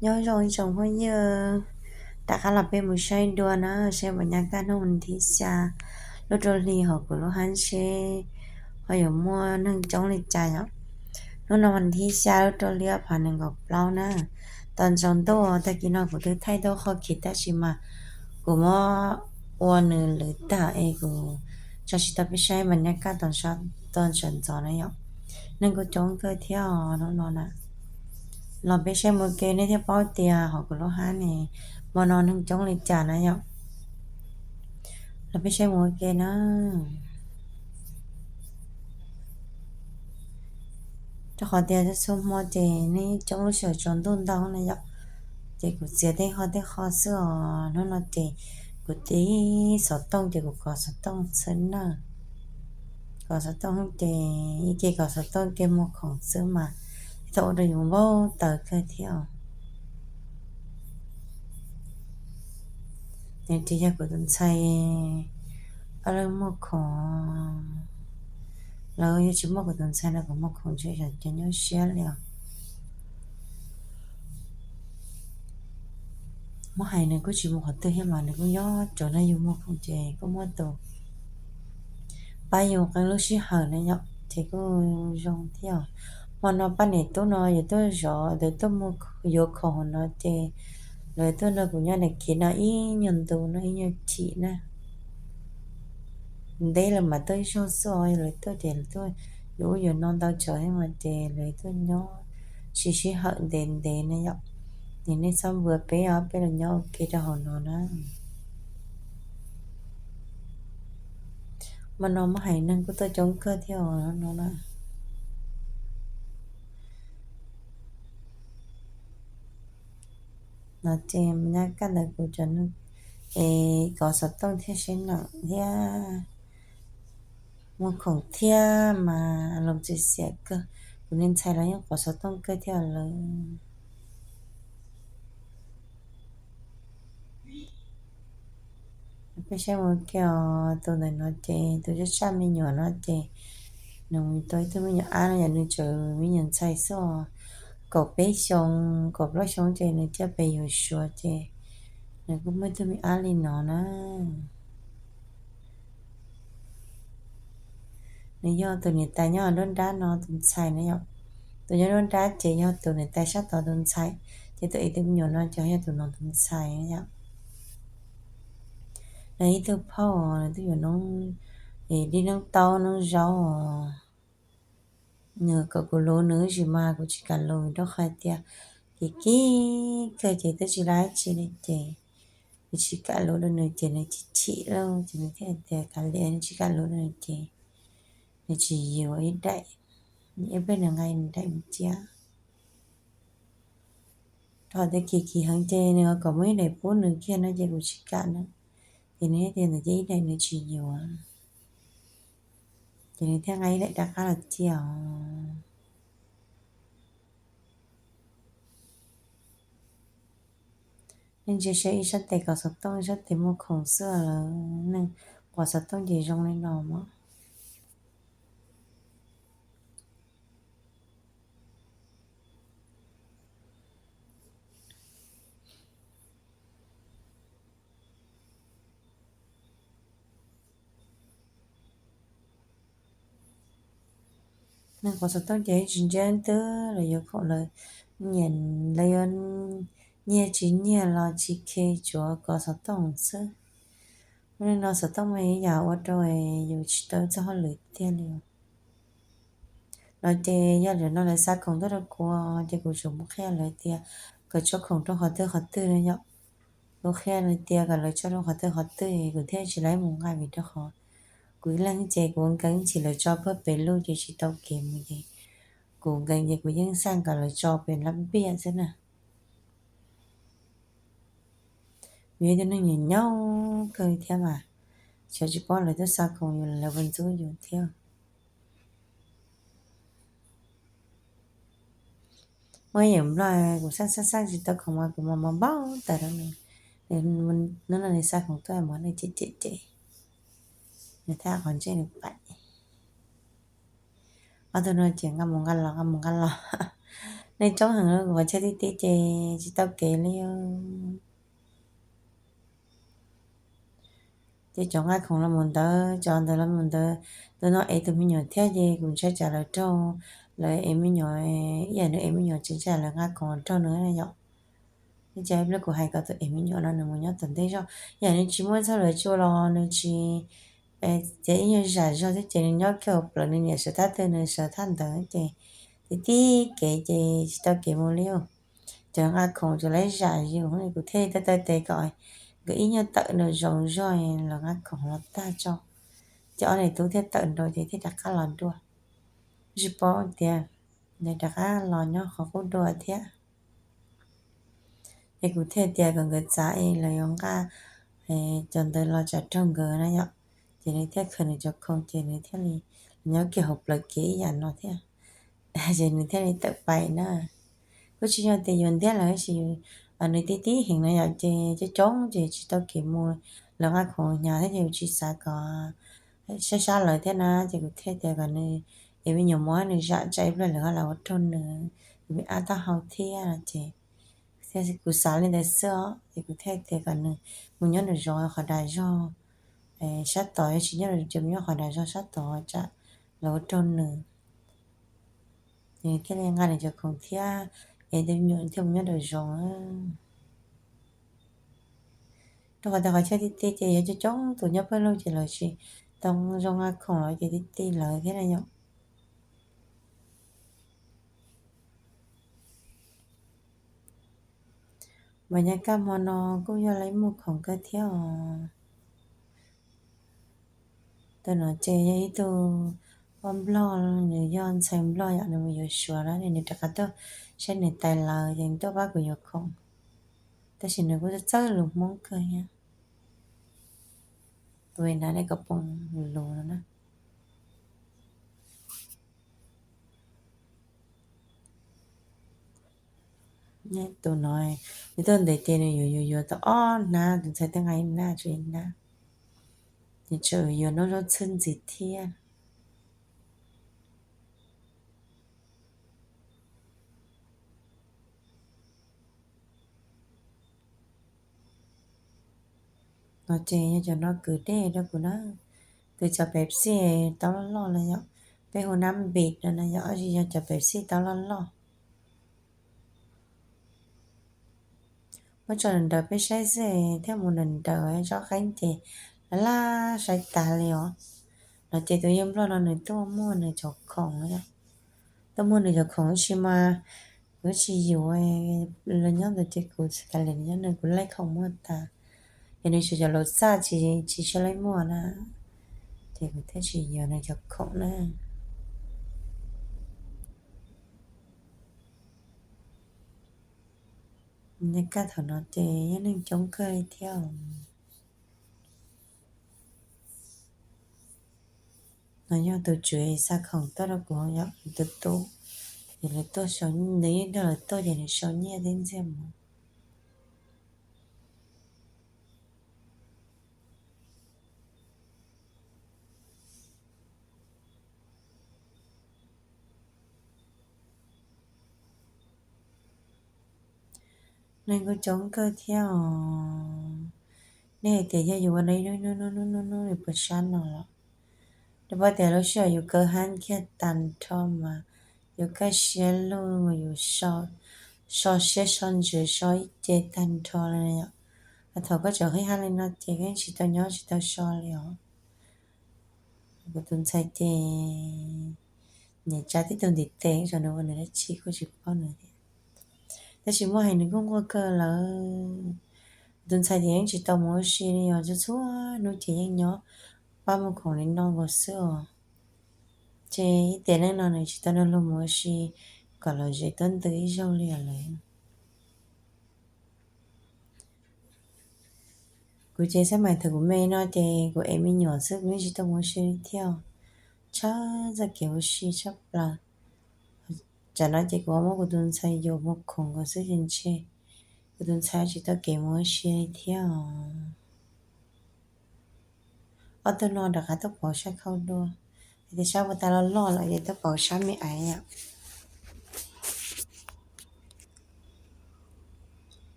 Nyob zoo ib tsoom phooj ywg, rov qab los peb mus saib dua na, saib Mas Nyab Kaj hnub vas thib xya lub rau hli hauv kuv lub hab seb ho yuav muaj neeg coob li cas yom. Hnub no vas thib xya lub rau hli ob phav nees nkaum plaub na, tag tsaus ntuj tag kis no kuv twb thaij tau qhov khiv tab sis mas kuv muab ua nws lwm tag es kuv tso tsis tau peb saib Mas Nyab Kaj tag tsaus ntxov na yom. Neeg kuj coob kawg thiab os hnub no na. Los peb saib mus ua ke nej thiaj paub tias hauv kuv lub hab ne hmo no neeg coob li cas na yom. Los peb saib mus ua ke na. Rau qhov tias txhua hmo ces neeg coob lub sij hawm tsaus ntuj ntau na yom. Ces kuv txiav tej qho tej qho xwb os. Hnub no ces kuv tib xov tooj ces kuv kov xov tooj xwb na. Kov xov tooj ces ib ke kov xov tooj ke muag khoom xwb mas thaum ua rau yus npau taws kawg thiab os. Nws tsis yog kuv tus ntxhais ob leeg muag khoom, lawv yog tsis muaj kuv tus ntxhais no kuv muag khoom ntshe yog cov nyuaj siab li os. Muab hais nws kuj tsis mus qhov twg thiab mas nws kuj nyob tsuas nrog yus muag khoom ces kuj muaj tus pab yus qee lub sij hawm na yom ces kuj zoo thiab. Hmo no pab niam tub no yuav tuaj zov, yuav tuaj mus yuav khoom hauv no ces lawv tuaj nrog kuv nyob daim khiv no ib nyuag ntu no ib nyuag chim na. Ntev lawm mam tuaj ib zaug xwb os, lawv tuaj ces lawv tuaj yuav ub yuav no ntau tsawv thiab mas ces lawv tuaj nyob sib sij hawm ntev ntev na yom. Ces nej txhob npua peb os, peb los nyob ua ke rau hauv no na. Hmo no muab hais neeg kuj tuaj coob kawg thiab os no na. No ces nyab kaj ntawd kuv cov neeg es kov xov tooj thiab seb nam thiab muag khoom thiab mas los txiv xiam kawg. Kuv niag ntxhais los yeej kov xov tooj kawg thiab lawm. Peb saib mus kiag os, tus ntawm no ces tus tsaj tsaj me nyuam no ces nws mus tau ib tug me nyuam ab no yom, nws tseem me nyuam ntxhais xwb os. Kaum peb xyoo kaum plaub xyoo ces nws coj pem yuav Suav ces nws kuj muaj ib tug me ab li no na. Nws yog tus niam tais nyob nruab nrab no tus ntxhais na yom. Tus nyob nruab nrab ces yog tus niam tais sab tod tus ntxhais, ces tus ev tus me nyuam no ces yog tus no tus ntxhais na yom. Nws ib tug phauj, nws twb yuav noob, es dib noob taub noob zaub os. Nws kom kuv luv nws tab sis mas kuv tsis kam luv rau qhov tias kim kim kawg ces twb tsis lab tsi li ces nws tsis kam luv rau nws ces nws chim chim lauj ces nws thiaj tias kav liam, nws tsis kam luv rau nws ces nws tsis yuav ib daim, ib pliag nws nqa nws daim mus cia. Rau qhov tias kim kim heev ces nws kom muaj ib daim pub nws kiag no ces kuv tsis kam na. Ces nws thiaj tias ntawm ces ib daim nws tsis yuav, ces nws thiaj nqa ib daim rov qab los cia os. Nej ntsia saib ib sab tes kov xov tooj, ib sab tes muag khoom xwb lawm, neeg kov xov tooj ces zoo li no mog. Neeg kov xov tooj ces tsis ntsia twb lawv yuav khoom lawv, lawv yuav nyiag tsis nyiag los tsis khe, tsuav kov xov tooj xwb. Ua li no xov tooj mas yam ua rau yus tsis tau txoj hauj lwm tiag li. No ces yog lawv no lawv xa khoom tuaj rau kuv ces kuv tsuas mus qhia lawv tias kom tso khoom rau qhov twg qhov twg no yom. Kuv qhia lawv tias kom lawv tso rau qhov twg qhov twg kuv thiaj tsis lab mus nqa vim rau qhov kuv ib leeg ces kuv nkees chim lawv tso puag pem lub ces tsis tau kev mus ces kuv nkees ces kuv yeej xaj kom lawv tso pem lab npiaj xwb na. Yus yog tus neeg nyaum nyaub kawg thiab mas, xyov tsis paub lawv twb xa khoom yus lawv puas ntxub yus thiab. Muaj ib yam nplog kuv xaj xaj xaj tsis tau khoom mas kuv mas npau taws rau nws, hnub no nws xa khoom tuaj mas nws cem cem cem, nws thiaj qhov ntsej nws paim. Ob tug no ces nqa mus nqa los nqa mus nqa los, Neeg coob heev li, qhov chaw tib tib ces tsis tau kev li. Ces cov nqaj khoom los mus ntawd, cov ntawd los mus ntawd, tus no ev tus me nyuam thiab ces kuv ntshai tsam lawv raug, lawv ev me nyuam, ib yam nws ev me nyuam ces ntshai lawv nqa khoom los raug nws yom. Ces ib pliag kuv hais kom tus ev me nyuam no nws mus nyob tom ntej zog, yam nws tsis muaj txoj lawv tsuas los nws tsis, ces ib nyuag zam zog thiab ces nws nyob kiag hauv plawv, nws niam sawv thaj twg nws sawv thaj ntawd ces tib tib kev ces tsis tau kev mus li. Cov nqa khoom ces lawv zam yus, kuv thiaj li taw taw tes kom nkawd ib nyuag tawm nraum zoov zog los nqa khoom los tag tso. Ces ob niam tub thiaj tawm nraud ces thiaj rov qab los dua. Tsis paub tias nws rov qab los nyob qhov qub dua thiab. Ces kuv thiaj tias kom nkawd txav es lawv yuav nqa cov ntawd los tsam raug nkawd na yom. Ces nws thiaj khaws nws cov khoom ces nws thiaj li nyob kiag hauv plawv kev ib yam no thiab. Ces nws thiaj li tawm pais na. Kuj tsis yog tias yus ntiab lawm tab sis nws tib tib heev na yom, ces coob coob ces tsis tau kev mus, lawv nqa khoom hnyav thiab ces yus tsis xav kom sab sab lawv thiab na, ces kuv thiaj tias kom nws, es me nyuam muab nws zam tsam ib pliag lawv ho los ua raug nws, nws me ab taub hau thiab no ces kuv xav li ntawd xwb os, ces kuv thiaj tias kom nws mus nyob nraum zoov qhov dav zog sab tod, tsis nyob nraum zoov, mus nyob qhov dav zog sab tod tsam los ua raug nws. Ces nws thiaj li nqa nws cov khoom thiab, es tus me nyuam thiaj mus nyob nraum zoov. Rau qhov tias qhov chaw tib tib ces yog coob coob tus nyob pawg lug ces lawv tsis tau zoo nqa khoom los ces tib tib lawv thiab na yom. Mas nyaj kaj hmo no kuj yog lawv muag khoom kawg thiab os. Tus no ces yog ib tug poj nplog, nws yog ntxhais nplog yom, nws mus yuav suav na, nws rov qab tuaj saib nws tais lawv ces nws tuaj pab kuv yuav khoom. Tab sis nws kuj txawj lus Hmoob kawg thiab. Tus na nej kom pom lus no na. Tus no nws tuaj ntev ces nws yuav yuav yuav tau ob hnab, tus ntxhais twb nqa ib hnab, tshuav ib hnab. Nws tseem yuav noj zaub txhwb ntxiv thiab. No ces yog cov no kwv dej rau kuv na. Kwv cov Pepsi taub loj loj no yom, peb hu nab npis no na yom, tab sis yog cov Pepsi taub loj loj. Muab tso nrawm peb saib xwb, thiaj mus nrawm nrawm tsob qeeb ces laj laj saib tas li os. No ces tus yawg nplog no nws tuaj muag nws cov khoom, tuaj muag nws cov khoom tab sis mas kuv tsis yuav, los nyob ntawd ces kuv tsis kav liam nyob nws, kuv laij khoom muag tas. Yog nws tsuas cov laus txaj tsis tsis laij muag na, ces kuv thiaj tsis yuav nws cov khoom na. Nyob kaj thaum no ces yog neeg coob kawg li thiab. No yog tus tswv xa khoom tuaj rau kuv yom, tus tub, ces lawv tuaj sau, nws yeej nrog lawv tuaj ces nws sau nyiaj tib ntxiag mus. Neeg kuj coob kawg thiab os. Nej hais tias yog yus ua no ib hnub hnub hnub hnub hnub nws puas sab no los? Nws paub tias lub sij hawm yus kaw hab kiag tag nrho mas yus kaj siab lug, yus so siab so ntsws so ib ce tag nrho li yom. Thaum koj tseem qhib hab li no ces koj yeej tsis tau nyob tsis tau so li os. Kuv tus ntxhais ces niam tsa tib tug ntiv tes, nws ua nws dab tsi kuj tsis paub nws thiab. Tab sis muaj hais nws kuj nquag kawg lawm. Kuv tus ntxhais ces yeej tsis tau mus ua si li os, txhua txhua hnub ces yeej nyob pab muag khoom li no nkaus xwb os. Ces ib tiam neej no nws tsis tau nrog luag mus ua si kom lom zem tuab ntws ib zaug li os lawm. Kuv ces xab mais thaum kuv me no ces kuv ev me nyuam xwb, kuv yeej tsis tau mus ua si li thiab. Tshawb txoj kev ua si tshaj plaws. Tsam no ces kuv muab kuv tus ntxhais yuam mus khoom nkaus xwb ces ntshe kuv tus ntxhais tsis tau kev mus ua si li thiab. Ob tug no rov qab tuaj pauv sab khau dua, tias sab ua tas loj loj lawm ces tuaj pauv sab me aiv yom.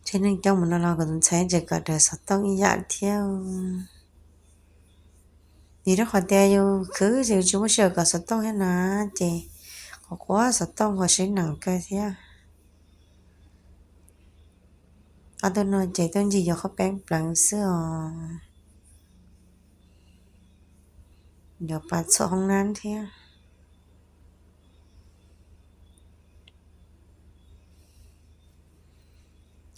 Tsev neeg coob mus no los kuv tus ntxhais tseem kom raws xov tooj ib yam thiab. Vim rau qhov tias yus khwv ces yus tsis muaj sij hawm kom xov tooj thiab na, ces quav quav xov tooj quav seb neem kawg thiab. Ob tug no ces tuaj ncig yuav qhaub peeb pleev xwb os. Yuav pas txhuam hoob nab thiab.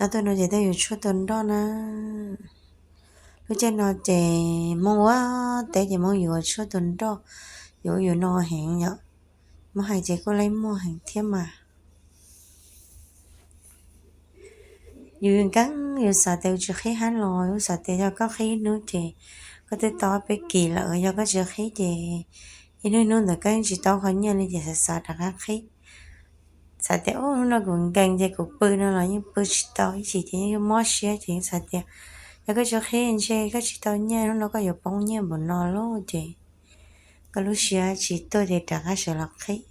Ob tug no ces tuaj yuav tshuaj tua nroj na. Lub caij no ces Hmoob ua teb ces Hmoob yuav tshuaj tua nroj, yuav ub yuav no heev yom. Muab hais ces kuj leej muaj heev thiab mas. Yus nkees yus xav tias yus tsis qhib hab los yus xav tias yog koj qhib ib hnub ces koj twb tau peb kis lawm, yog koj tsis qhib ces ib hnub hnub ntawd koj yeej tsis tau qhov nyiaj li ces xav xav rov qab qhib. Xav tias ub hnub no kuv nkees ces kuv pw no los yeej pw tsis tau ib chim ces yeej mob siab ces yeej xav tias yog koj tsis qhib ntshe koj tsis tau nyiaj, hnub no koj yuav poob nyiaj npaum no lauj ces koj lub siab tsis tuaj ces rov qab sawv los qhib.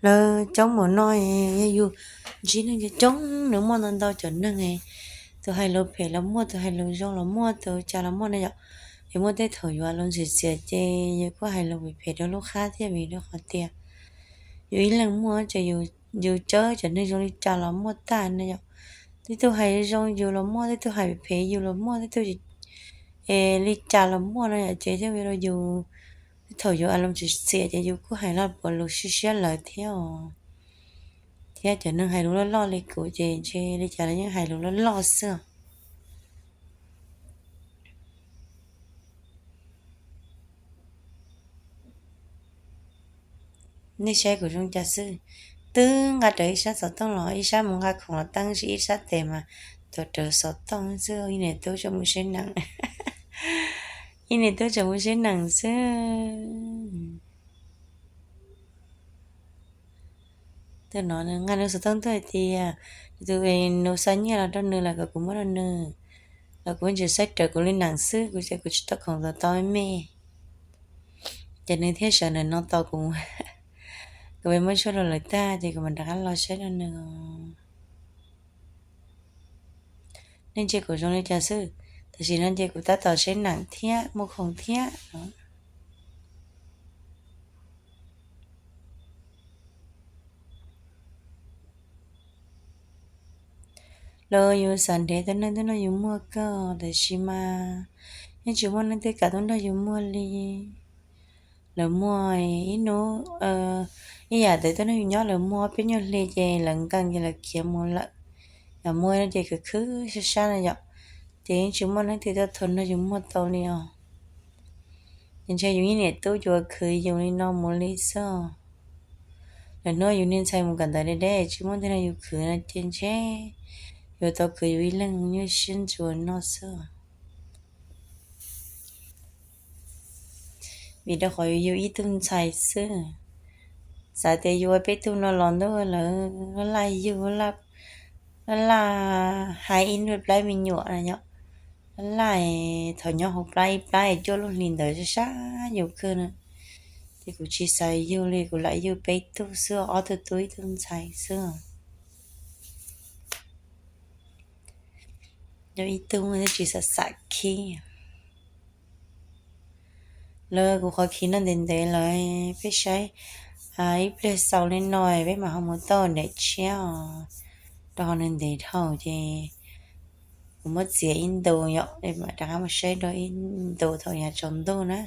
Lawv coob npaum no, yog yus ntsib neeg coob coob, nws muaj ntau ntau cov neeg, tus hais lus phem los muaj, tus hais lus zoo los muaj, tus cas los muaj na yom. Es muaj tej thaum yus lus ntxim txias ces yus kuj hais lus phem phem rau lub qab thiab vim rau qhov tias yus ib leeg muaj ces yus cawb cov neeg zoo li cas los muaj tag na yom. Tej tug hais zoo yus los muaj, tej tug hais phem yus los muaj, tej tug li cas los muaj no yom, ces thiaj ua rau yus tej thaum yus lus ntxim txias ces yus kuj hais lus puav lus siab siab lawv thiab os. Thiab cov neeg hais lus loj loj li kuv ces ntshe li cas los yeej hais lus loj loj xwb os. Nej saib kuv zoo cas xwb, twb nqa rawv ib sab xov tooj los ib sab mus nqa khoom los teeb, ib sab tes mas tuav rawv xov tooj xwb. Ib niam tub tseem mus saib neem, ib niam tub tseem mus saib neem xwb. Tej no nqa nws xov tooj tuaj hais tias tus nus xa nyiaj los rau nws lawm kom kuv muab rau nws, los kuv tseem saib rawv kuv li neem xwb, kuv tias kuv tsis tau khoom tau tau me. Ces nws thiaj sawv ntawm no tos kuv, kuv muab tshuaj rau lawv tag ces kuv mam rov qab los saib rau nws. Nej ntsia kuv zoo li cas xwb, tam sim no ces kuv tab tom saib neem thiab muag khoom thiab. Los yus xav nrhiav tus neeg tuaj nrog yus muag kawg, tab sis mas yeej tsis muaj neeg twg kam tuaj nrog yus muag li. Lawv muag ib hnub, ib yam ntawd tuaj nrog yus nyob lawv muag peb nyuag hli ces lawv nkees ces lawv khiav mus lawm. Yog muag no ces khwv khwb sab sab no yom, ces yeej tsis muaj neeg twg tuaj nrog yus muag tau li os. Ces ntshe yus ib niam tub yuav khwv yus li no mus li xwb. Lwm hnub yus niag ntxhais mus kawm ntawv deb deb tsis muaj neeg nrog yus khwv no ces ntshe yuav tau khwv yus ib leeg nyuaj siab ntsuav no xwb. Vim rau qhov yus yug ib tug ntxhais xwb, xav tias yus ua peb tug no los ntuj lawv laj laj yug, laj laj hais ib nruj plab me nyuam na yom, laj laj thaum nyob hauv plab ib plab es cuaj lub hli ntawd sab sab yus kawg na. Ces kuv tsis xav yug li, kuv lam yug peb tug xwb, ob tug tub ib tug ntxhais xwb. Yog ib tug thiaj tsis xav xav khib. Lawv kuv qhov khib no ntev ntev lawm, peb saib ib pliag xaus li no peb mam ho mus tau daim tshiab os. Rau qhov nws ntev dhau ces kuv muab txiav ib ntu yom, mam rov qab mus saib dua ib ntu thaum yav tsaus ntuj na.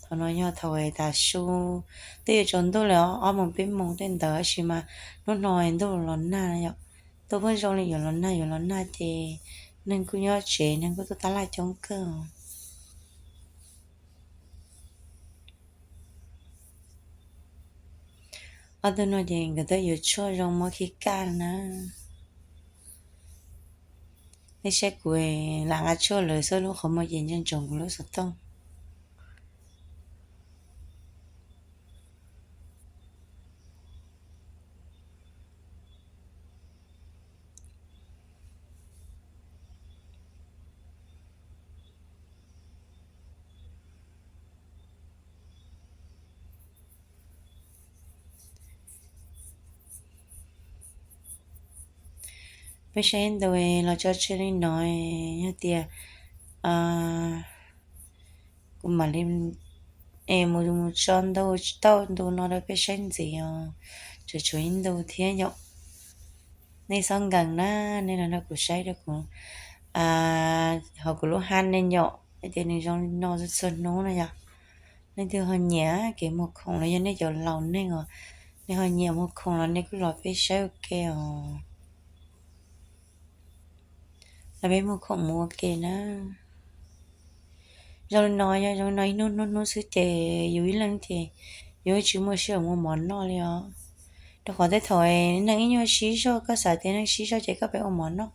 Thaum no yog thaum tas su, twb yuav tsaus ntuj lawm, ob moos peb moos tej ntawd tab sis mas hnub no ntuj los nag yom. Ntuj pheej zoo li yuav los nag yuav los nag ces neeg kuj nyob tsev, neeg kuj tuaj tab laj coob kawg. Ob tug no ces nkawd twb yuav tshuaj zoo muab khib kaj na. Nej saib kuv lam nqa tshuaj lawv xwb, lub qhov muag ces ntsoov ntsoov kuv lub xov tooj. Peb saib ntu los tso tseg li no, yog tias kuv mam li es mus mus tso ntu tau ntu no rau peb saib ntxiv os. Tseem tshuav ib ntu thiab yom. Nej txhob nkees na, nej los nrog kuv saib rau kuv, hauv kuv lub haj ne yom, hais tias nws zoo li no txhua txhua hnub no yog. Leej twg ho nyiam kev muag khoom los yog nej cov laus neeg os, nej ho nyiam muag khoom los nej kuj los peb saib ua ke os. Los peb muag khoom mus ua ke na. Zoo li no, yog zoo li no ib hnub hnub hnub xwb ces yus ib leeg ces yus tsis muaj sij hawm muag mov noj li os. Rau qhov tej thaum neeg ib nyuag sib zog, koj xav tias neeg sib zog ces koj pem ua mov noj,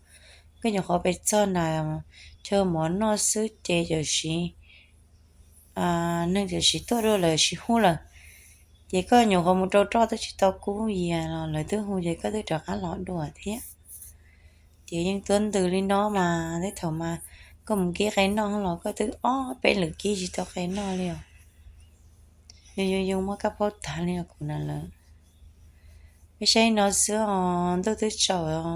koj nyuam qhuav pem txog na, chaw mov noj xwb ces cam siv neeg cam siv tuaj dua lawm, sib hu lawm, ces koj nyuam qhuav mus rau roj twb tsis tau kub yias los lawv twb hu ces koj twb rov qab los dua thiab. Ces yeej tuab ntws li no mas tej thaum mas koj mus kib qe noj los koj twb ob peb lwm kib tsis tau qe noj li os. Yus yus yus muab kab phaub tag li os kuv na lawm. Peb saib no xwb os, ntuj twb tsaus os.